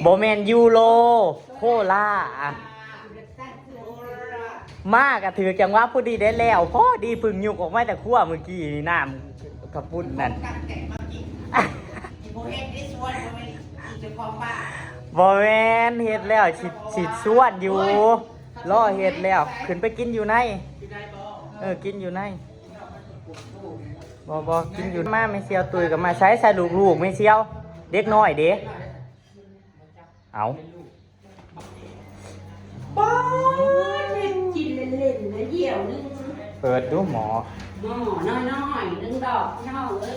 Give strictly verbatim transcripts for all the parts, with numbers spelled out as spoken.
บ่แม่นยูโร โคลา มากะถือจังหวะพอดีได้แล้ว พอดีเพิ่งยุกออกมาจากครัวเมื่อกี้นี่ น้ำกระปุ้นนั่น บ่แม่นเฮ็ดแล้วสิสิชวนอยู่ รอเฮ็ดแล้ว ขึ้นไปกินอยู่ใน เออ กินอยู่ใน บ่บ่กินอยู่ มาแม่เสี่ยวตุ้ยก็มา ใส่ใส่ลูกๆ แม่เสี่ยว เด็กน้อยเด้ เอา ป๊าด เฮ็ดกินเล่นๆ นะ เดี่ยวหนึ่ง เปิดดูหมอ หม้อน้อยๆ หนึ่งดอก พี่น้องเอ้ย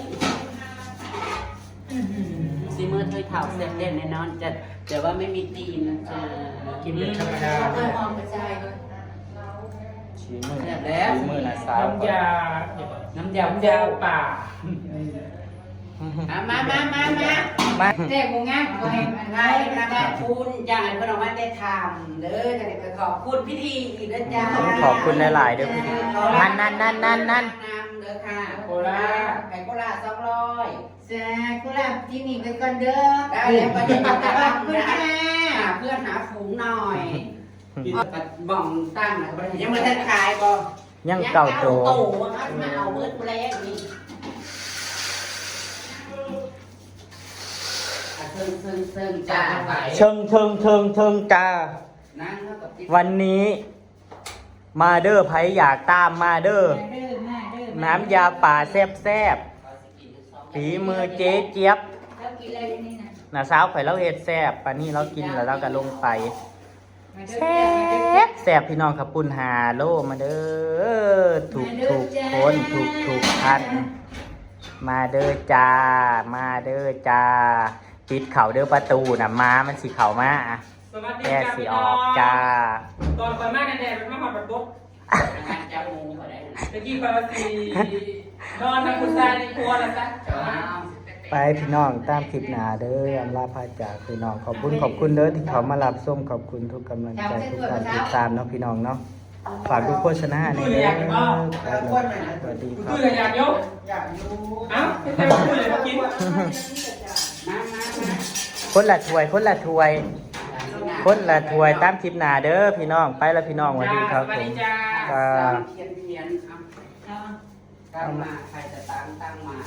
อื้อหือ ซีเมอร์ถ้วยเท้าแซ่บแน่นอนจ้ะ แต่ว่าไม่มีตีนนะจ๊ะ กินแบบธรรมดา หอมกระจายด้วย ชีมือ แซ่บแล้ว ชีมือนะสาว น้ำยา น้ำยา น้ำยาป่า อ่ะ มา มา มา มา มา แจกหมู่งาน ขอให้มันได้มาได้ทุน อย่างนั้นเพิ่นออกมาได้ทำเด้อ จะได้ไปขอบคุณพิธีอีกนะจ๊ะ ขอบคุณหลายๆ เด้อพี่ นั่นนั่นนั่นนั่นนั่น นำเด้อค่ะ โคราช ไปโคราช สองร้อย จ้า โคราช ที่นี่ไปก่อนเด้อ ได้แล้ว ก็จะกลับบ้านนะ ขอบคุณค่ะ หาเพื่อนหาฝูงหน่อย บ่องตั้งนะ ยังไม่ทันขายบ่ ยังเก่าโต ยังเก่าโต มาเอาเบิดผู้แรกนี่ อ่ะ เชิง เชิง เชิงจ้า เชิง เชิง เชิง เชิงจ้า นั่งเท่ากับที่ วันนี้ มาเด้อ ไผอยากตามมาเด้อ มาเด้อ มาเด้อ น้ำยาป่าแซ่บๆ ฝีมือเจ๊เจี๊ยบ แล้วกินอะไรนี่นะ น้าสาวข่อยลาวเฮ็ดแซ่บ ปานนี้ลาวกินแล้วลาวก็ลงไป มาเด้อ แซ่บ แซ่บพี่น้อง ข้าวปุ้นห้าโล มาเด้อ ทุก มาเด้อ ทุก จ้า คน ทุก ทุกท่าน มาเด้อจ้า มาเด้อจ้า ปิดเข้าเด้อประตูน่ะ หมามันสิเข้ามา สวัสดี แก จ้า สิออก พี่น้อง จ้า ตอนข่อยมาแดดๆ มันมาฮอดบัดบก งานจับหมูก็ได้ ตะกี้ข่อยว่าสินอนนำผู้ชายในครัวแล้วซะ ไปพี่น้อง ตามคลิปหน้าเด้อ อำลาพาจากพี่น้อง ขอบคุณ ขอบคุณเด้อที่เข้ามารับชม ขอบคุณทุกกำลังใจ ทุกการติดตามเนาะพี่น้องเนาะ ฝากดูโฆษณาในอยเด้อากกินบ่ ครับ สวัสดีครับ คืออยากยก อยากอยู่ เอ้า แต่ว่าคืออยากกิน มา มา มา คนละถ้วย คนละถ้วย คนละถ้วย ตามคลิปหน้าเด้อพี่น้อง ไปแล้วพี่น้อง สวัสดีครับผม จ้า สวัสดีจ้า จ้า เขียนเขียน เอา ตั้งมา ใครจะตั้ง ตั้งมา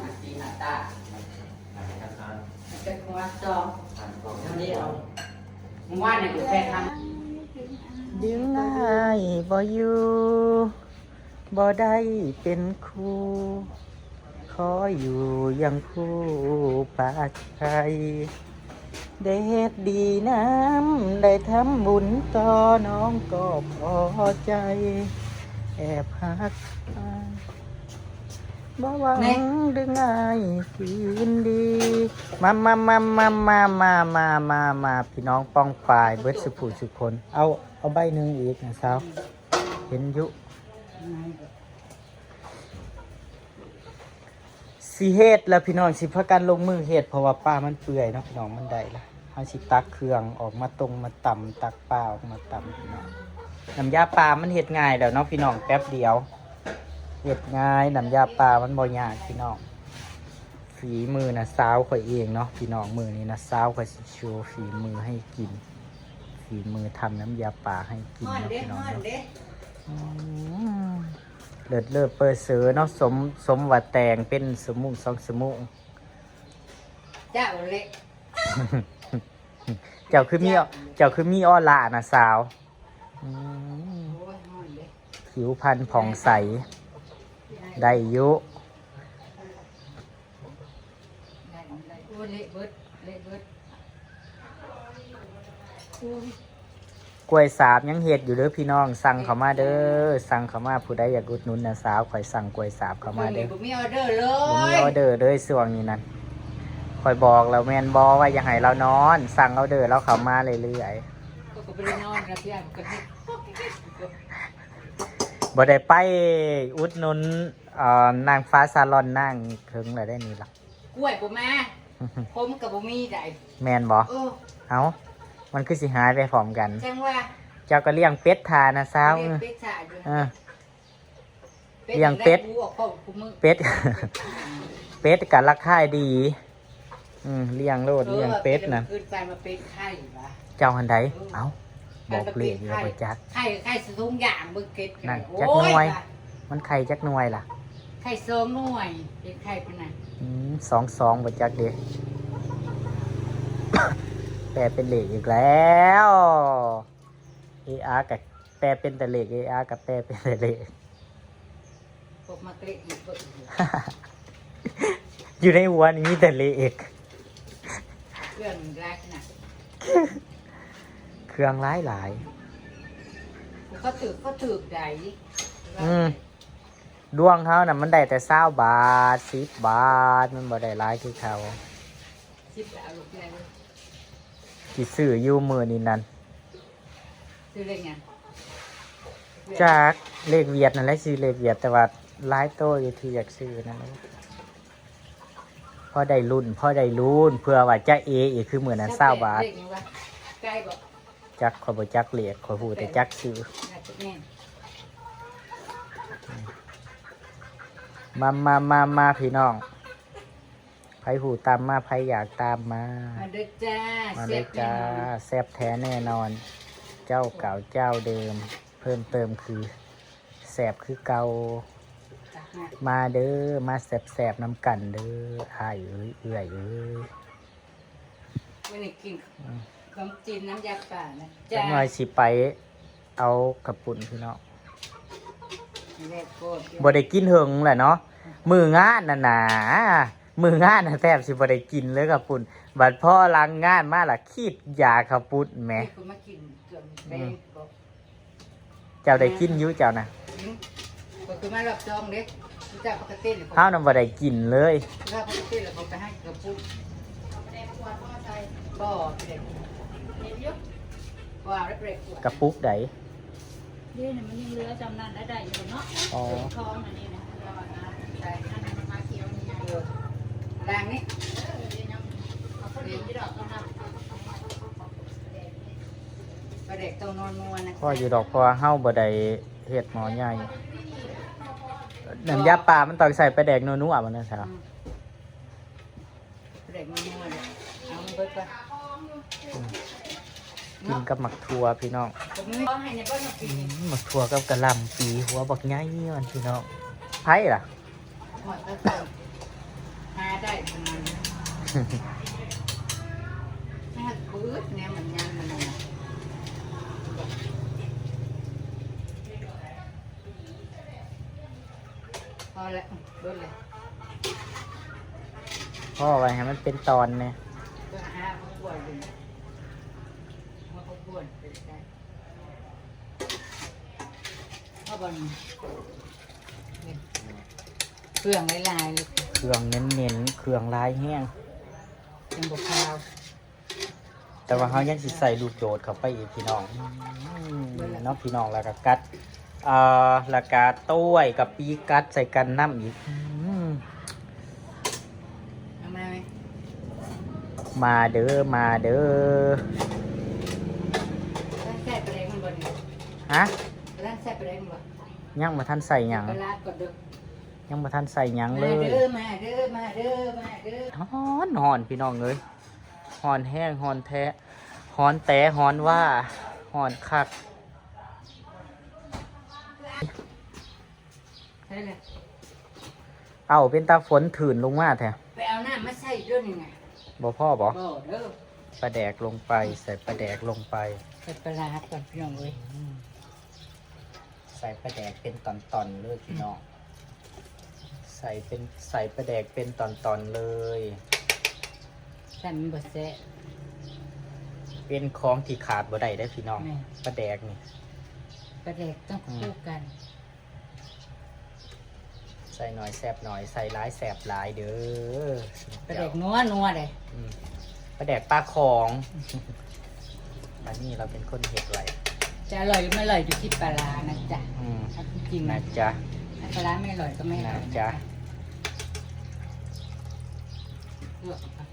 มาตีหาตา จะคว้าซอง อันนี้เอา เมื่อวานเนี่ยกูแค่ทำ ดึงอ้ายบ่อยู่ บ่ได้เป็นครู ขออยู่อย่างผู้ปากไทย ได้เฮ็ดดีนำ ได้ทำบุญต่อ น้องก็พอใจ แอบฮักอ้าย บ่หวัง แม่ ดึงอ้ายคืนดี มา มา มา พี่น้องป้องปาย เบิดสุผู้สุคน เอา เอาใบหนึ่งอีกนะสาว เห็นอยู่ สิเฮ็ดแล้วพี่น้อง สิพากันลงมือเฮ็ด เพราะว่าปลามันเปื่อยเนาะพี่น้อง มันได้ละ เฮาสิตักเครื่องออกมาตรงมาตำ ตักปลาออกมาตำพี่น้อง น้ำยาปลามันเฮ็ดง่ายแล้วเนาะพี่น้อง แป๊บเดียว เฮ็ดง่าย น้ำยาปลามันบ่ยากพี่น้อง ฝีมือนะสาวข่อยเองเนาะพี่น้อง มื้อนี้นะสาวข่อยสิโชว์ฝีมือให้กิน ฝีมือทำน้ำยาปลาให้กิน ฮ้อน เนาะ เด้ พี่น้อง ฮ้อน เนาะ เด้ อืม เลิศเลิศเปิดเสือเนาะ สม สมว่าแต่งเป็นสมุงสองสมุง เจ้าเละ เจ้าคือมี เจ้า เจ้าคือมีออร่านะสาว อืม โอ้ย ฮ้อนเด้ ผิวพรรณผ่องใส ได้อยู่ โอ้ย เละเบิด เละเบิด โอ้ย กล้วยสาบยังเฮ็ดอยู่เด้อพี่น้อง สั่งเข้ามาเด้อ สั่งเข้ามา ผู้ใดอยากอุดหนุนนะสาวข่อย สั่งกล้วยสาบเข้ามาเด้อ บ่มีออเดอร์เลย บ่มีออเดอร์เลยช่วงนี้นั่น ข่อยบอกแล้วแม่นบ่ว่าอย่าให้ลาวนอน สั่งออเดอร์ลาวเข้ามาเรื่อยๆ ก็ ก็บ่ได้นอนนะพี่อ้าย มันก็เฮ็ด บ่ได้ไปอุดหนุน เอ่อ นางฟ้าซาลอนนางเคิงแล้วได้นี่ล่ะ กล้วยบ่มา ผมก็บ่มีได้ แม่นบ่ เออ เอ้า มันคือสิหายไปพร้อมกัน จังว่า เจ้าก็เลี้ยงเป็ดทานะสาว เลี้ยงเป็ดทาอยู่ เออ เลี้ยงเป็ด ได้รู้ว่าพ่อกูมือ เป็ด เป็ดก็ราคาดี อืม เลี้ยงโลด เลี้ยงเป็ดนะ เออ เป็นคืนไปมาเป็นไข่วะ เจ้าหันใด เออ เอ้า บอกเลขอยู่ บ่จัก ไข่ ไข่สะทุงอย่างเบิ่งเก็บ นั่น โอ้ย จักหน่วย ว่ะ มันไข่จักหน่วยล่ะ ไข่สองหน่วย เป็นไข่ปานนั้น อืม สองสอง บ่จักเด้ แปลเป็นเลขอีกแล้ว เออาร์ กับแปลเป็นแต่เลข เออาร์ กับแปลเป็นแต่เลข พวกมาเกะอีกเบิ่ง อยู่ในหัวนี่มีแต่เลข เครื่องหลายขนาด เครื่องหลายหลาย เขาถือ เขาถือใด อืม ดวงเขาน่ะมันได้แต่ซาวบาท สิบบาท มันบ่ได้หลายคือเขา สิบเอาลูกแม่เลย สิซื้ออยู่มื้อนี้นั่น ซื้อเลขหยัง จัก เลขเวียดนั่นแหละ ซื้อเลขเวียด แต่ว่าหลายโตอยู่ที่อยากซื้อนั่นแหละ พอได้ลุ้น พอได้ลุ้น เผื่อว่าจะเออีกคือมื้อนั้น ซาวบาท เลขหยังวะ ใกล้บ่ จัก ข้อยบ่จักเลข ข้อยฮู้แต่จักซื้อ น่าจะแม่น มา มา มา มา พี่น้อง ไผฮู้ตามมา ไผอยากตามมา มาเด้อจ้า มาเด้อจ้า แซ่บแน่นอน แซ่บแท้แน่นอน เจ้าเก่าเจ้าเดิม เพิ่มเติมคือ แซ่บคือเก่า จ้ะ มาเด้อ มาแซ่บๆนำกันเด้อ อ้ายเอ้ย เอื้อยเอ้ย มื้อนี้กิน อืม ขนมจีนน้ำยาป่านะ จักหน่อย จ๊ะ สิไปเอาข้าวปุ้นพี่น้อง แรกโคตร บ่ได้กินเหิงแหละเนาะ มื้องานน่ะนะ มื้องานน่ะแทบสิบ่ได้กินเลยข้าวปุ้น บัดพอหลังงานมาล่ะ คิดอยากข้าวปุ้นแหม นี่กูมากินเกือบ อืม แม่งบอก เจ้าได้กินอยู่เจ้านะ อืม ก็คือมารอบจองเด้ เจ้าปกติเลย เฮานำบ่ได้กินเลย เจ้าปกติเลย เขาไปให้กระปุก บ่ เด็ก เห็นอยู่ ว่าแล้วเด็ก กระปุกใด นี่เนี่ยมันยังเหลือจำนั้นได้ ได้อยู่เนาะ อ๋อ ทองอันนี้นะ ใส่ อันนั้นมันมาเขียวนี่ไง เออ แรงนี่ เออ เดี๋ยวยังเอาคนเดียวที่ดอกก็ทำ ปลาแดกเต้านวลๆนะ พออยู่ดอก เพราะว่าเฮาบ่ได้เฮ็ดหม้อใหญ่ น้ำยาป่ามันต้องใส่ปลาแดกนัวๆ บ่นะสาว อืม ปลาแดกนัวๆเลย เอามันเบิดก่อน อืม กินกับหมากถั่วพี่น้อง ผมไม่ต้องให้ในบ้านมากิน อืม หมากถั่วกับกะหล่ำปีหัวบักใหญ่มันพี่น้อง ไผล่ะ หมดแล้วจ้ะ หาได้ประมาณนี้ แม่ปื๊ดเนี่ยมันยังมันนะ พอแล้ว เบิดเลย พ่อไว้ให้มันเป็นตอนเนี่ย ก็หาเขากวนอยู่เนี่ย เขากวนไปได้ ข้าวบอลนี่ เครื่องหลายๆเลย เครื่องเน้นๆ เครื่องหลายแฮง ยังบ่คาว แต่ว่าเฮายังสิใส่ลูกโดดเข้าไปอีกพี่น้อง อืม เนาะพี่น้อง แล้วก็กัด เอ่อ แล้วก็ต้วยกับปีกัดใส่กันนำอีก อืม เอามาไหม มาเด้อ มาเด้อ ร้านแซ่บไปเลยมันบ่เนี่ย ฮะ ร้านแซ่บไปเลยมันบ่ ยังบ่ทันใส่หยัง ไปร้านก่อนเด้อ ยังบ่ทันใส่หยังเลย มาเด้อ มาเด้อ มาเด้อ มาเด้อ ฮ้อน ฮ้อนพี่น้องเอ้ย ฮ้อนแฮง ฮ้อนแท้ ฮ้อนแต๊ ฮ้อนว่า ฮ้อนคัก ใช่เลย เอ้า เป็นตาฝนถื่นลงมาแท้ ไปเอาน้ำมาใส่ด้วยนี่ไง บ่พอบ่ บ่เด้อ ปลาแดกลงไป ใส่ปลาแดกลงไป ใส่ปลาร้าก่อนพี่น้องเอ้ย อืม ใส่ปลาแดกเป็นตอนๆเลยพี่น้อง ใส่เป็น ใส่ปลาแดกเป็นตอนๆเลย ใส่มันบ่แซ่บ เป็นของที่ขาดบ่ได้เด้อพี่น้อง แม่น ปลาแดกนี่ ปลาแดกต้อง อืม คู่กัน ใส่หน่อยแซ่บหน่อย ใส่หลายแซ่บหลายเด้อ ปลาแดกนัวนัวเลย อืม ปลาแดกปลาของ อันนี้เราเป็นคนเฮ็ดไว้ จะอร่อยหรือไม่อร่อยอยู่ที่ปลาร้านะจ๊ะ อืม เอาจริงๆนะ นะจ๊ะ ถ้าปลาร้าไม่อร่อยก็ไม่อร่อยนะจ๊ะ นะจ๊ะ ลวกก่อน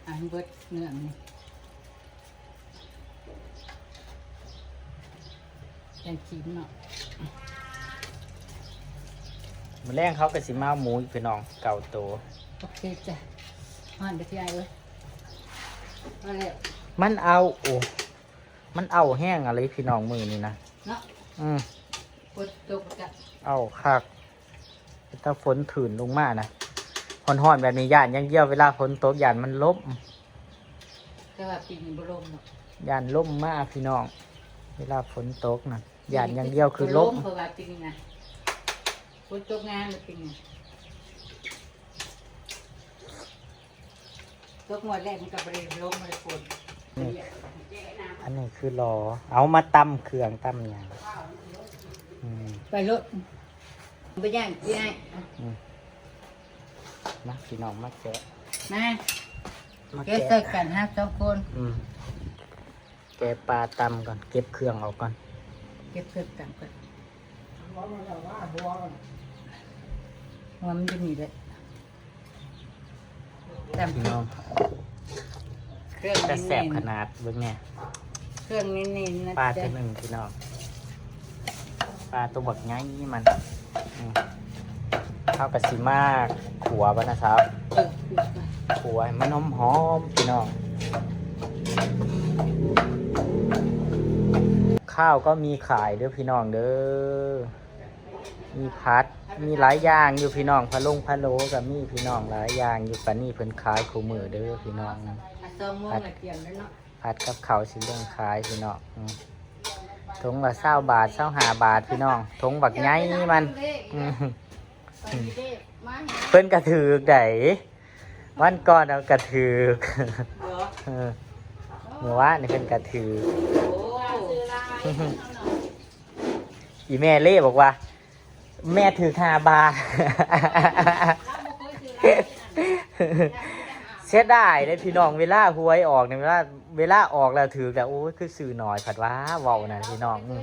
อันเบิดเนื้อมันนี่ แกงขีมเนาะ มื้อแลงเขาก็สิมาเอาหมูอีกพี่น้อง เก้าโต โอเคจ้ะ ฮ้อนเด้อพี่อ้ายเอ้ย มาแล้ว มันเอา โอ้ มันเอาแฮงอะไรพี่น้องมื้อนี้นะ เนาะ อืม ฝนตกจ้ะ เอาคัก ถ้าฝนถื่นลงมานะ ฮ้อนๆแบบนี้ย้านอย่างเดียว เวลาฝนตกย้านมันลม แต่ว่าปีนี้บ่ลมเนาะ ย้านลมมาพี่น้อง เวลาฝนตกนะ ย้านอย่างเดียวคือลม บ่ลม เพราะว่าปีนี้นะ ฝนตกงานเลยปีนี้ ตกงวดแรกมันก็บ่ได้ลมบ่ได้ฝน นี่ อันนี้คือรอ เอามาตำเครื่องตำหยัง อืม ไปโลด บ่ย่านพี่อ้าย อืม มาพี่น้องมาแกะ มา มาแกะ แกะใส่กันฮะสองคน อืม แกะปลาตำก่อน เก็บเครื่องออกก่อน เก็บเครื่องตำก่อน หัวมันจะมีเลย ตำ พี่น้อง เครื่อง แต่แซ่บ เน้นๆ ขนาด เบิ่งแน่ เครื่องเน้นๆ นะ ปลา จ๊ะ ตัวหนึ่งพี่น้อง ปลาตัวบักใหญ่มัน อืม เขาก็สิมาขัวบ่นะสาว เออ ขัวให้มันหอมๆพี่น้อง ข้าวก็มีขายเด้อพี่น้องเด้อ มีผัด มีหลายอย่างอยู่พี่น้อง พะลงพะโล้ก็มีพี่น้อง หลายอย่างอยู่ ปานนี้เพิ่นขายคู่มื้อเด้อพี่น้อง อ่ะ สองโมง ผัด ละเตรียมแล้วเนาะ ผัดกับข้าวสิลงขายพี่น้อง อืม ถุงละซาวบาท ซาวห้าบาทพี่น้อง ถุงบักใหญ่มัน อืม เพิ่นกะถือกได๋ วันก่อนเอากะถือก เหรอ เออ เมื่อวานนี่เพิ่นกะถือก โอ้ อีแม่เล่บอกว่า แม่ถือกห้าบาท เสียดายเด้อพี่น้อง เวลาหวยออกเนี่ย เวลา เวลาออกแล้วถือกแล้ว โอ้ย คือซื้อน้อย ผัดว่าเว้านะพี่น้อง อืม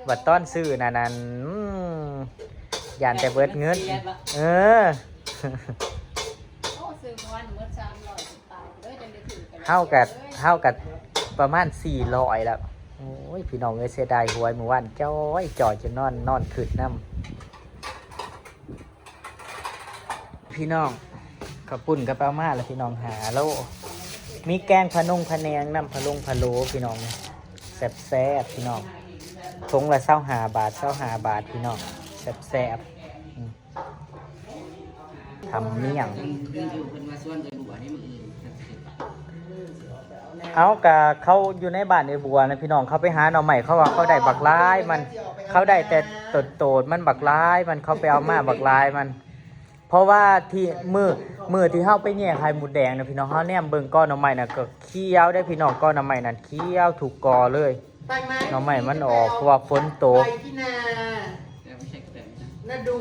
บัดตอนซื้อนั่น นั่น อืม ย่านแต่เบิดเงิน เออ โอ้ ซื้อเมื่อวานหมดสามร้อย เฮากะ เฮากะประมาณสี่ร้อยแล้ว โอ้ย พี่น้องเอ้ย เสียดายหวยมื้อวาน จ้อยจ่อยจนนอน นอนคิดนำ พี่น้อง ข้าวปุ้นก็ไปเอามาแล้วพี่น้อง ห้าโล มีแกงพะนงพะแนงนำ พะลงพะโล้พี่น้อง แซ่บๆพี่น้อง ถุงละซาวห้าบาท ซาวห้าบาทพี่น้อง แซ่บๆ อืม ทำเมี่ยง เอากะเขาอยู่ในบ้านไอ้บัวนะพี่น้อง เขาไปหาหน่อไม้ เขาว่าเขาได้บักหลายมัน เขาได้แต่โตดๆมันบักหลายมัน เขาไปเอามาบักหลายมัน เพราะว่าที่มื้อ มื้อที่เฮาไปแย่ไข่มดแดงนะพี่น้อง เฮาแนมเบิ่งกอหน่อไม้น่ะก็เขียวเด้อพี่น้อง กอหน่อไม้นั่นเขียวทุกกอเลย ไปไหม หน่อไม้มันออกเพราะว่าฝนตก ไปที่นา ฤดู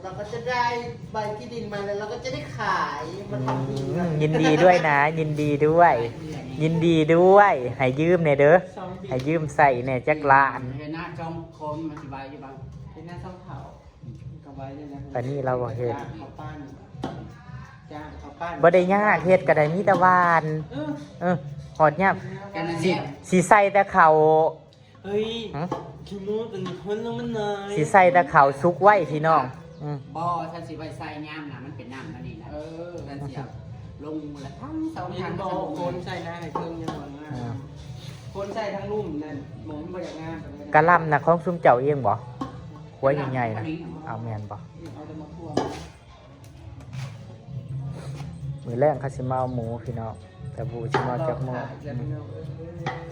เราก็จะได้ใบที่ดินมาแล้วเราก็จะได้ขาย มาทำกิน อืม ยินดีด้วยนะ ยินดีด้วย ยินดีด้วย ให้ยืมแหน่เด้อ ให้ยืมใส่แหน่จักล้าน เห็นหน้าช่องคมอธิบายอยู่บ้าง เห็นหน้าช่องเขา ก็ไว้เลยนะ อันนี้เราบ่เฮ็ด จ้างเขาปั้น จ้างเขาปั้น บ่ได้ยาก เฮ็ดก็ได้ มีแต่หว่าน เออ เออ ฮอดยาม กันนั่น สิ เนี่ย สิใส่แต่ข้าว เฮ้ย หึ ขี้มูกอันนี้คนลงมันน้อย สิใส่แต่ข้าวสุกไว้พี่น้อง อืม บ่ ถ้าสิไว้ใส่ยามน่ะ มันเป็นน้ำมันนี่นะ เออ นั่นสิเอาลงละทั้งสอง นี่ ทั้ง บ่ สอง คนใส่นะ ให้เพิ่งยังหวังงาม อืม คนใส่ทั้งลุ่มนั่น หมองมันบ่อยากงามปานใด กะหล่ำน่ะของซุมเจ้าเองบ่ หัวใหญ่ๆน่ะ เอาแม่นบ่ เอาแต่มาพวง มื้อแลงเขาสิมาเอาหมูพี่น้อง แต่บ่ฮู้สิมาเอาจักโมง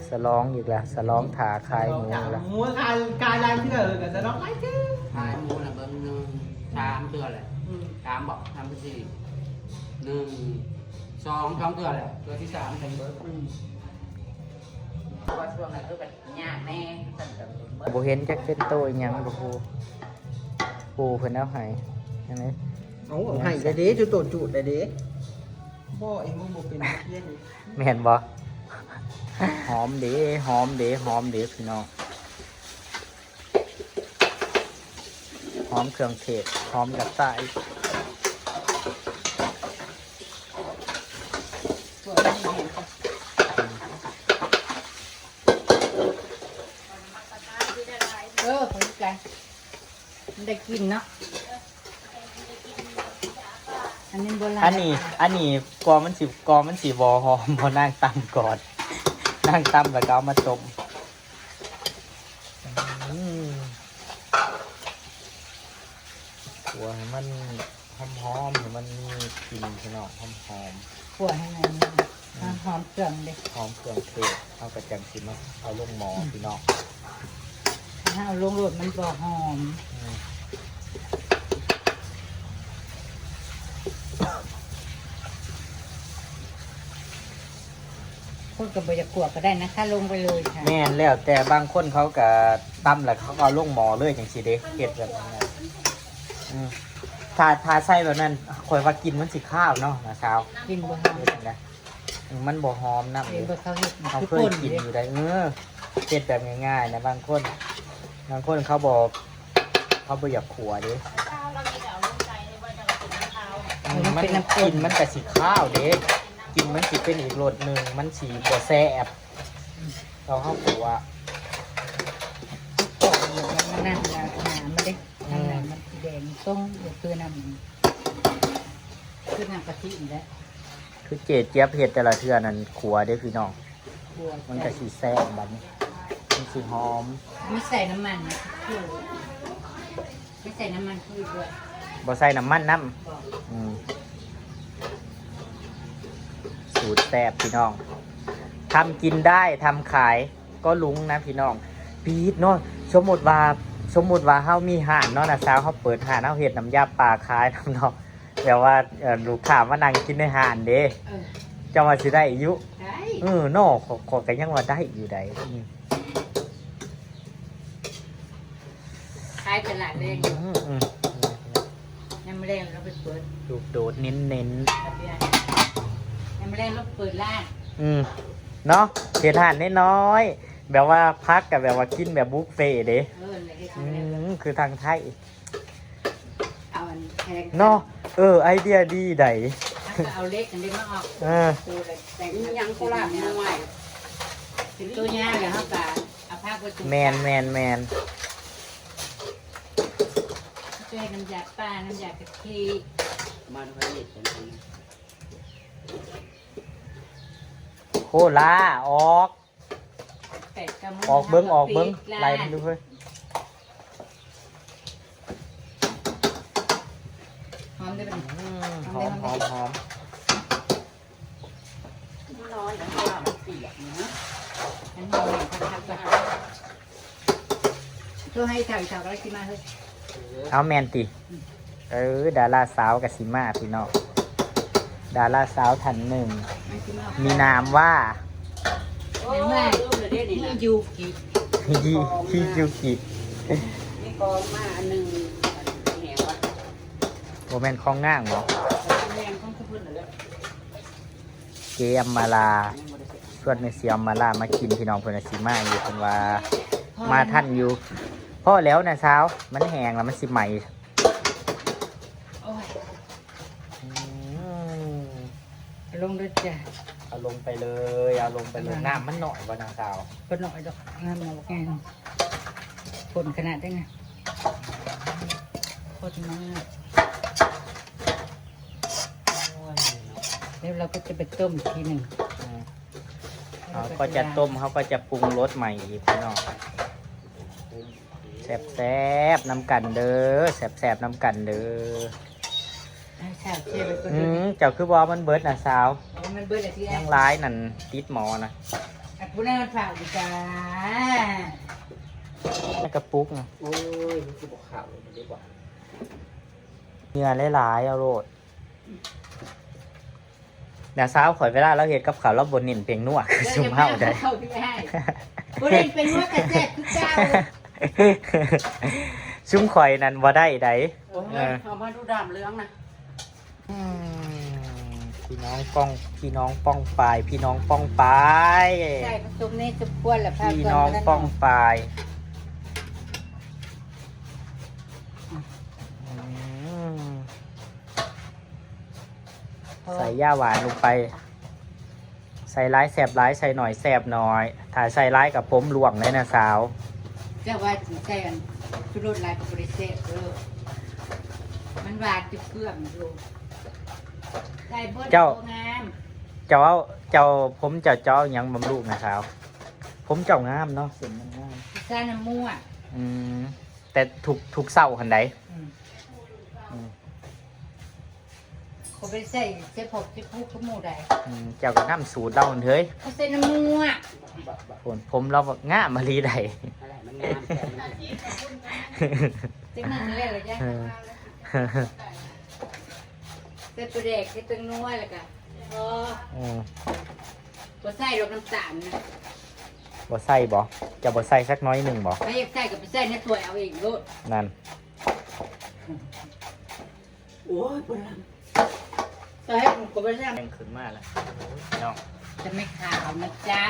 ฉลองอีกแล้ว ฉลองถ่าขายหมูอีกแล้ว หมูขาย ขายหลายเทื่อเลย ก็ฉลองหลายเทื่อ ขายหมูน่ะเบิ่งหนึ่ง สามเทื่อแหละ อืม สามบอก สามสี่ หนึ่ง สอง สองเทื่อแหละ เทื่อที่สามจั่งเบิ่ง อืม เพราะว่าช่วงนั้นคือแบบยากแน่ บ่เห็นจักเป็นโตอีหยังบ่ฮู้ ปู่เพิ่นเอาให้อันนี้ เอาให้ได้เด้ จุโตจูดได้เด้ บ่ เองบ่ บ่เป็นเพี้ยน แม่นบ่ หอมเด้ หอมเด้ หอมเด้พี่น้อง หอมเครื่องเทศ หอมกระต่าย เออ ผลไก่ มันได้กินเนาะ อันนี้บ่หลาย อันนี้ อันนี้กลัวมันสิ กลัวมันสิบ่หอม บ่นางตำก่อน นางตำแล้วก็เอามาต้ม อืม ขั่วให้มันหอมๆ ให้มันมีกลิ่นพี่น้อง หอมๆ ขั่วให้มัน อืม หอมเครื่องเด้ หอมเครื่องเทศ เอากระจังสิมาเอาลงหม้อ อืม พี่น้อง ถ้าเอาลงโลดมันบ่หอม อืม คนก็บ่อยากขั่วก็ได้นะคะ ลงไปเลยค่ะ แม่น แล้วแต่บางคนเขาก็ตำแล้วเขาก็เอาลงหม้อเลยจังซี้เด้ เฮ็ดแบบนั้นน่ะ อืม ถ้า ถ้าใส่แบบนั้น ข้อยว่ากลิ่นมันสิคาวเนาะ น้าสาว กลิ่นบ่หอม เฮ็ดจั่งใด อืม มันบ่หอมนำ เห็นบ่เขาเฮ็ด เขาเคยกินอยู่ได้ เออ เฮ็ดแบบง่ายๆ นะ บางคน บางคนเขาบ่ เขาบ่อยากขั่วเด้ อืม มันเป็นน้ำข้น กลิ่นมันก็สิคาวเด้ กลิ่นมันสิเป็นอีกรสหนึ่ง มันสิบ่แซ่บ เราเฮาขั่ว มันนั่นล่ะ หามาเด้ อืม นั่นน่ะมันสีแดงส้ม คือน้ำ คือน้ำกะทินี่แหละ คือเจ๊เจี๊ยบเฮ็ดแต่ละเทื่อนั่นขั่วเด้พี่น้อง ขั่ว มันก็สิแซ่บบัดนี้ มันสิหอม ไม่ใส่น้ำมันนะ คือ ไม่ใส่น้ำมันพืชด้วย บ่ใส่น้ำมันนำ บ่ อืม สูตรแซ่บพี่น้อง ทำกินได้ ทำขายก็ลุ้งนะพี่น้อง ปี๊ดเนาะ สมมุติว่า สมมุติว่าเฮามีร้านเนาะ น้าสาว เฮาเปิดร้าน เฮาเฮ็ดน้ำยาป่าขายนำเนาะ แบบว่า เอ่อ ลูกค้ามานั่งกินในร้านเด้ เออ เจ้าว่าสิได้อยู่ ได้ เออ เนาะ ข้อย ข้อยก็ยังว่าได้อยู่ได๋ อืม ขายตลาดแลงอยู่ อืม อืม ยามมื้อแลงเราไปเปิด ลูกโดดเน้นๆ ยามมื้อแลงเราเปิดร้าน อืม เนาะ เฮ็ดร้านน้อยๆ แบบว่าผักก็แบบว่ากินแบบบุฟเฟ่ต์เด้ เออ แล้วเฮ็ด อื ยามมื้อแลง ม คือทางไทย เอาอันแพง เนาะ เออ ไอเดียดีได๋ แล้วก็เอาเหล็กอันนี้มาออก เออ ตัวละแสน มีหยังโคราชหน่วย เป็นตัวยาแล้วเฮาก็เอาผักไปปลูก แม่น แม่น แม่น ช่วยน้ำยาป่า น้ำยากะทิ มาดูให้เห็ดกันนะ โคราชออก แปดเก้าโมง ออกเบิ่ง ออกเบิ่ง ปิดร้าน ไล่มันดูเฮ้ย หอมได้ปะนี่ อืม หอม หอม หอม หอม มันร้อนนะ เพราะว่ามันเปียกนะ อันนี้เอาไว้พักๆก่อน โทรให้อีเฒ่า อีเฒ่าก็เลยสิมาเฮ้ย เอาแม่นติ อืม เออ ดาราสาวก็สิมาพี่น้อง ดาราสาวท่านหนึ่ง มันสิมา มีนามว่า โอ้ย ลืมเลยเด้นี่นะ ฮิยูกิ ฮิ ฮิยูกิ มีกองมาอันหนึ่ง อันนี้แหงวะ บ่แม่นของนางบ่ แหงของเพิ่นนั่นแหละ เจ๊อำมาลา ชวนแม่เสียอำมาลามากินพี่น้อง เพิ่นว่าสิมาอยู่ เพิ่นว่ามาทันอยู่ พอแล้วนะสาว มันแห้งแล้วมันสิไหม้ โอ้ย อืม เอาลงด้วยจ้ะ เอาลงไปเลย เอาลงไปเลย อ่า น้ำมันหน่อยบ่นางสาว บ่หน่อยดอก น้ำมันบ่แห้ง ข้นขนาดได้ไง ข้นมาก โอ้ย แล้วเราก็จะไปต้มอีกทีหนึ่ง อืม เราก็จะต้ม เราก็จะปรุงรสใหม่อีกพี่น้อง แซ่บๆ นำกันเด้อ แซ่บๆ นำกันเด้อ เอาแซ่บเสียไปก่อน อื เด้อ ม เจ้าคือว่ามันเบิดนะสาว เอามันเบิดละสิ ยังหลายนั่นติดหม้อนะ อ่ะ ผู้นั้นมันฝากอยู่จ้า ในกระปุกนะ โอ้ย มันคือบ่ขาวเลย มันเรียกว่า เหงื่อหลายๆ เอาโลด น้าสาวข่อยเวลาเราเฮ็ดกับข้าวเราบ่เน้นเพียงนัวคือซุมเฮาได้ เออ อย่าไปเอาเข้าที่ให้ บ่เน้นเป็นนัวกระแซ่บคือเก่า ซุมข่อยนั่นบ่ได้ใด โอ้ย เออ เอามาดูดำเหลืองนะ อืม พี่น้องป้อง พี่น้องป้องปาย พี่น้องป้องปาย ใช่ ผสมในสมควรแหละ พี่น้องป้องปาย อืม ใส่ย่าหวานลงไป ใส่หลายแซ่บหลาย ใส่หน่อยแซ่บหน่อย ถ้าใส่หลายกับผมร่วงเลยนะสาว เจ้าว่าสิใส่อันชูรสหลายก็บ่ได้แซ่บเด้อ มันหวานจุเครื่องอยู่ ใส่เบิด เจ้า ตัวงาม เจ้าเอา เจ้า ผมเจ้า เจ้าเอาหยังบำรุงนะสาว ผมเจ้างามเนาะ เส้นมันงาม ใส่น้ำมั่ว อืม แต่ทุก ทุกเช้าหั่นใด อืม อืม เขาไปใส่เสื้อผกเสื้อผูกกับหมู่ใด อืม เจ้าก็นำสูตรเราหั่นเฮ้ย เขาใส่น้ำมั่ว โอ้ย ผมเรางามอีหลีใด อะไรมันงามแท้ จังหนึ่งเลยเหรอจ๊ะ เออ ใส่ปลาแดก ใส่แป้งนัว แล้วก็ อ๋อ อืม บ่ใส่ดอกน้ำตาลนะ บ่ใส่บ่ จะบ่ใส่สักน้อยหนึ่งบ่ ถ้าอยากใส่ก็ไปใส่ในถ้วยเอาเองโลด นั่น โอ้ย ปวดหลัง ตอนแรกผมก็ไม่ทราบ แป้งขึ้นมาแล้ว น้อง จะไม่ขาวนะจ๊ะ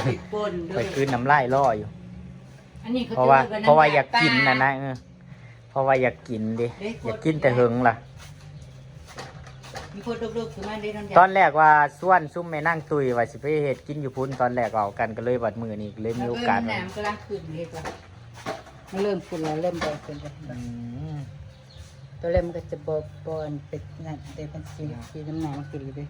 ติดปนด้ ข่ ว อย ยกลืนน้ำลายรออยู่ อันนี้เขา เพราะว่า จะเรียกว่า เพราะว่า น้ำยา อยากกิน ป่า นะนะ เออ เพราะว่าอยากกินเด้ เด้ อยากกินแต่เหิงล่ะ มีคนเลิกๆ คือมาได้น้ำยา ตอนแรกว่าชวนซุมแม่นางตุ้ยว่าสิไปเฮ็ดกินอยู่พุ้น ตอนแรกเว้ากันก็เลยบัดมื้อนี้ก็เลยมีโอกาส เออ น้ำกำลังขึ้นเลยจ้ะ มันเริ่มขึ้นแล้ว เริ่มแดงขึ้นแล้ว อืม ตอนแรกมันก็จะบ่ บ่เป็นนั่น แต่มันสี อ่า สีน้ำหนักมันขึ้นเลยเด้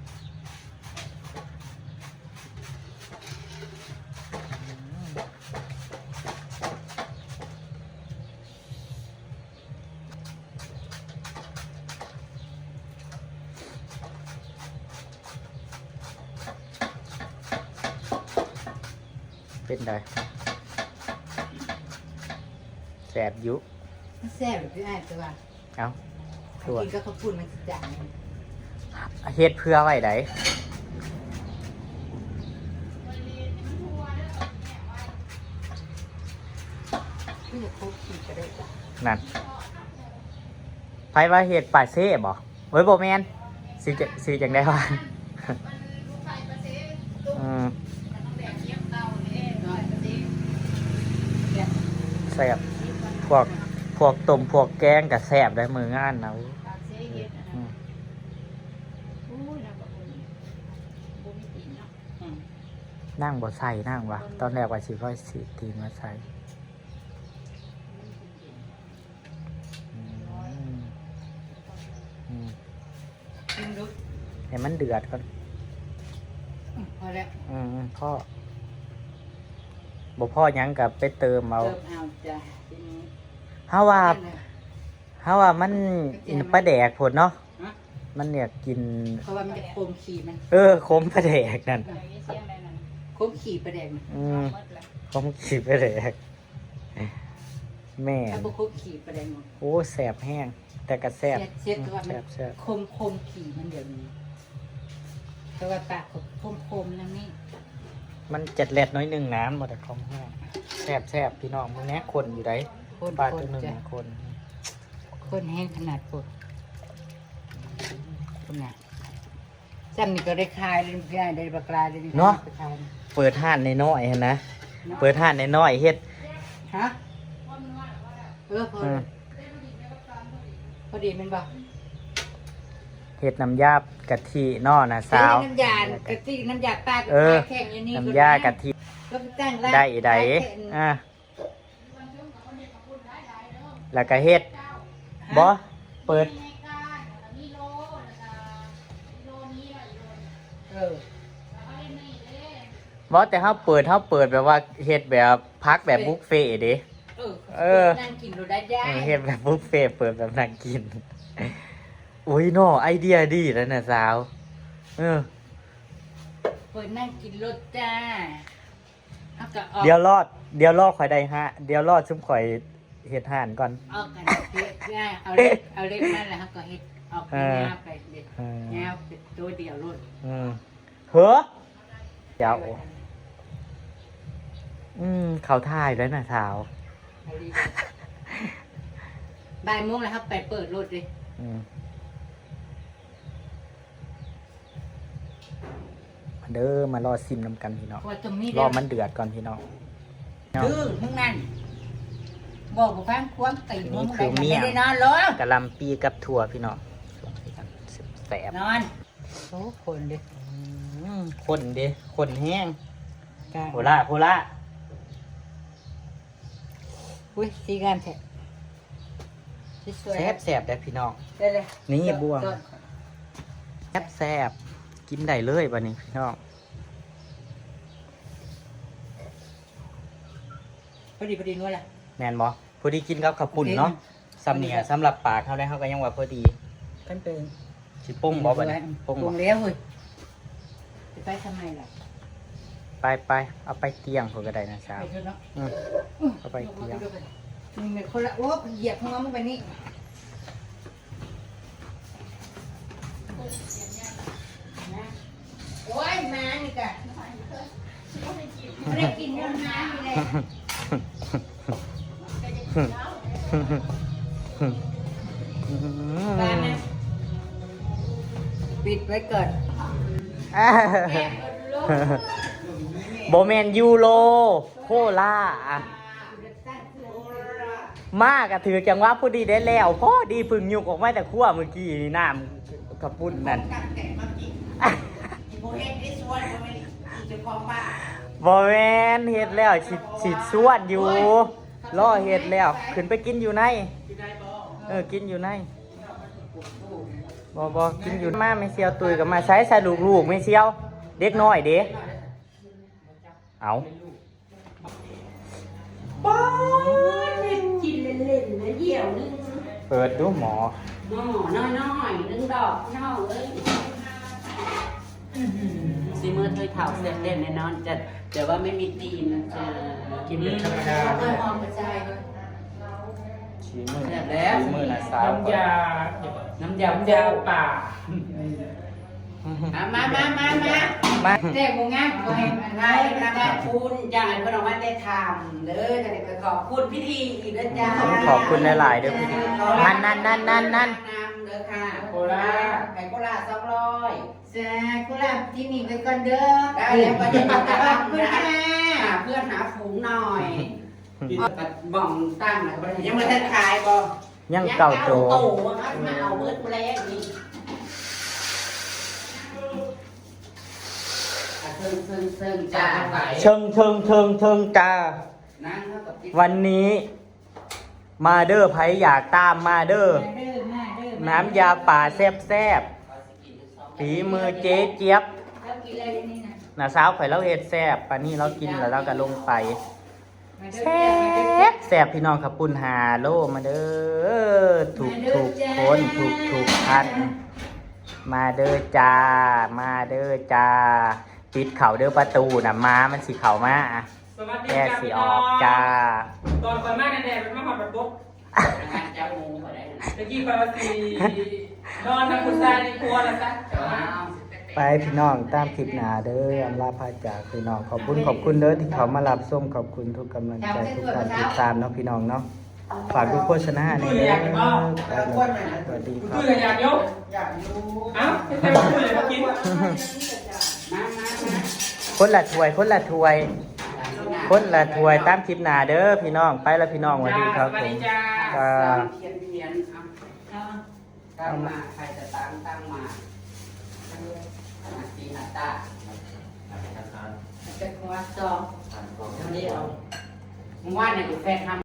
เป็นได แซ่บอยู่ มันแซ่บหรือพี่อ้าย แต่ว่า เอ้า กินกับข้าวปุ้นมันสิจาง เฮ็ดเผื่อไว้ได คือจะครบขีดก็ได้จ้ะ นั่น ไผว่าเฮ็ดปาเซ่บ่ เฮ้ย บ่แม่น ชื่อจะ ชื่อจังได๋วะ อืม แซ่บ พวก พวกต้ม พวกแกงก็แซ่บได้มื้องานนะ อืม นางบ่ใส่ นางว่า ตอนแรกว่าสิค่อยสิตีนมาใส่ อืม อืม กินดู ให้มันเดือดก่อน อืม พอแล้ว อืม อืม พอ บ่พอหยังก็ไปเติมเอา เติมเอาจ้ะ ทีนี้ เฮาว่า นั่นแหละ เฮาว่ามัน ก็เจียม ปลาแดกโพดเนาะ ฮะ มันอยากกิน เพราะว่ามันจะขมขี้มัน เออ ขมปลาแดกนั่น ขมขี้ปลาแดกมัน อืม ขมขี้ปลาแดก แม่น ถ้าบ่ขมขี้ปลาแดกมัน โอ้ แซ่บแฮง แต่ก็แซ่บ แซ่บ แซ่บ อืม แต่ว่ามัน แซ่บ แซ่บ ขม ขมขี้มันเดี๋ยวนี้ แต่ว่าปากขม ขมๆ แล้วนี่ มันเจ็ดแลดน้อยหนึ่งนะ มันบ่ได้ขมแฮง แซ่บ แซ่บ พี่น้อง มึงแน่ ข้นอยู่ได๋ ข้น ปลาตัวหนึ่ง ข้นจ้ะ ข้น ข้นแฮงขนาด โพด ข้นน่ะ ซ้ำนี่ก็ได้ขายเลย ได้บักหลายเลย เนาะ ไปขาย เปิดร้านน้อยๆ หั่นนะ เนาะ เปิดร้านน้อยๆ เฮ็ด ฮะ เออ พอ อืม พอดีแม่นบ่ เฮ็ดน้ำยากะทิเนาะนะสาว เฮ็ดน้ำยากะทิ น้ำยาปลา เออ ขายแข่งอยู่นี่ น้ำยากะทิ ก็ไปตั้งร้าน ได้ใด๋ ขายแข่ง อ่ะ แล้วก็เฮ็ด ฮะ บ่ เปิด เออ บ่ แต่เฮาเปิด เฮาเปิดแบบว่าเฮ็ดแบบพักแบบบุฟเฟ่ต์เด้ เออ เออ นั่งกินโลดได้ เออ เฮ็ดแบบบุฟเฟ่ต์ เปิดแบบนั่งกิน อุ้ยเนาะ ไอเดียดีแล้วนะสาว เออ เปิดนั่งกินโลดจ้า เอาก็ออก เดี๋ยวรอ เดี๋ยวรอข่อยได้ฮะ เดี๋ยวรอซุมข่อยเฮ็ดร้านก่อน ออกกันเฮ็ดได้ เอาเล็บ เอาเล็บนั่นแหละ เฮาก็เฮ็ดออก เออ ยาวไปเด็ด เออ ยาวเป็นตัวเดียวโลด อืม เฮ้อ เดี๋ยว อืม เขาถ่ายแล้วนะสาว บ่ายโมงแล้วครับ ไปเปิดโลดเลย อืม มาเด้อ มารอซิมนำกันพี่น้อง ว่าจะมี รอมันเดือดก่อนพี่น้อง ดื้อมึงนั่น บอกบ่ฟังความตีน อันนี้ มึง คือเมี่ยง ได้นอนลง กะหล่ำปีกับถั่วพี่น้อง แซ่บ นอน โอ้ คนเด้ อืม คนเด้ คนแฮง จ้า โพล่า โพล่า อุ้ย สีงามแท้ สีสวย แซ่บแซ่บเด้อพี่น้อง ได้เลย นี่ จอด บ่วง จอด แซ่บๆ กินได้เลยบัดนี้พี่น้อง พอดีพอดีนัวแหละ แม่นบ่ พอดีกินกับข้าวปุ้นเนาะ โอเค ส่ำนี่อะ พอดีครับ สำหรับปากเฮาได้ เฮาก็ยังว่าพอดี ขั้นเป็น สิปรุงบ่บัดนี้ ปรุงบ่ ปรุงแล้วเฮ้ย จะไปทำไมล่ะ ไปไป เอาไปเตียงพุ้นก็ได้นะสาว ไปเถอะเนาะ อืม เอาไปเตียง มึงเนี่ยคนละ โอ้ เหยียบหัวมึงไปนี่ โอ้ย มานี่กะ ไม่ได้กินเงินมานี่แหละ ไปไหม ปิดไว้ก่อน บ่แม่นยูโร โคลา มากะถือจังหวะพอดีได้แล้ว พอดีเพิ่งยุกออกมาจากครัวเมื่อกี้นี่ น้ำข้าวปุ้นนั่น ตั้งแต่มากิน อีโบเฮ็ดได้ชวนบ่แม่นอีเจ้าของบ้าน บ่แม่น เฮ็ดแล้วสิ สิชวนอยู่ รอเฮ็ดแล้ว ขึ้นไปกินอยู่ใน เออ กินอยู่ใน บ่ บ่ กินอยู่ มาแม่เสี่ยวตุ้ยก็มา ใส่ ใส่ลูกๆ แม่เสี่ยว เด็กน้อยเด้ เอา ป๊าด เฮ็ดกินเล่นๆ นะ เดี่ยวหนึ่ง เปิดดูหมอ หม้อน้อยๆ หนึ่งดอก พี่น้องเอ้ย อื้อหือ ซีมือเทยเถาแซ่บแน่นอนจ้ะ แต่ว่าไม่มีตีนนะจ๊ะ กินแบบธรรมดา เออ หอมกระจายด้วย ชีมือ แซ่บแล้ว ชีมือนะสาว น้ำยา น้ำยา น้ำยาป่า อ่ะ มา มา มา มา มา แซ่บบ่งาม บ่ให้มัน มา มา มา คุณจ้า เพิ่นออกมาแต่ทำเด้อ จะได้ไปขอบคุณพิธีอีกเด้อจ้า ขอบคุณหลายๆ เด้อพิธี นั่น นั่น นั่น นั่น นั่น นำเด้อค่ะ โคลา ไข่โคลาสองร้อย จ้า โคลาที่นี่ไปก่อนเด้อ ได้แล้ว ก็จะ ขอบคุณค่ะ หาเพื่อนหาฝูงหน่อย บ่องตั้งน่ะ ยังบ่ทันขายบ่ ยังเก่าโต ยังเก่าโต มาเอาเบิดแรงนี่ อ่ะ เชิง เชิง เชิงจ้า เชิง เชิง เชิง เชิงจ้า นั่งเท่ากับที่ วันนี้ มาเด้อ ไผอยากตามมาเด้อ มาเด้อ มาเด้อ น้ำยาป่าแซ่บๆ ฝีมือเจ๊เจี๊ยบ แล้วกินอะไรนี่นะ น้าสาวข่อยลาวเฮ็ดแซ่บ ปานนี้ลาวกินแล้วลาวก็ลงไป มาเด้อ แซ่บ แซ่บพี่น้อง ข้าวปุ้นห้าโล มาเด้อ ทุก มาเด้อ ทุก จ้า คน ทุก ทุกท่าน มาเด้อจ้า มาเด้อจ้า ปิดเข้าเด้อประตูน่ะ หมามันสิเข้ามา สวัสดี แก จ้า สิออก พี่น้อง จ้า ตอนก่อนมาแดดๆ มันมาฮอดบัดบก งานจับหมูก็ได้นะ ตะกี้ข่อยว่าสินอนนำผู้ชายในครัวแล้วซะ อ้าว ไปพี่น้อง ตามคลิปหน้าเด้อ อำลาพาจากพี่น้อง ขอบคุณ ขอบคุณเด้อที่เข้ามารับชม ขอบคุณทุกกำลังใจ ทุกการติดตามเนาะพี่น้องเนาะ ฝากดูโฆษณาในอยเด้อากกินบ่ ไปแล้ว สวัสดีครับ ตุ้ยก็อยากอยู่ อยากอยู่ เอ้า ไม่ใช่ว่าตุ้ยอยากกิน มา มา มา คนละถ้วย คนละถ้วย คนละถ้วย ตามคลิปหน้าเด้อพี่น้อง ไปแล้วพี่น้อง สวัสดีครับผม จ้า สวัสดีจ้า จ้า เขียนเขียน เอา เอา ตั้งมา ใครจะตั้ง ตั้งมา มาตีหาตา จะคว้าซอง เดี๋ยวนี้เอา เมื่อวานเนี่ยกูแฟนทำ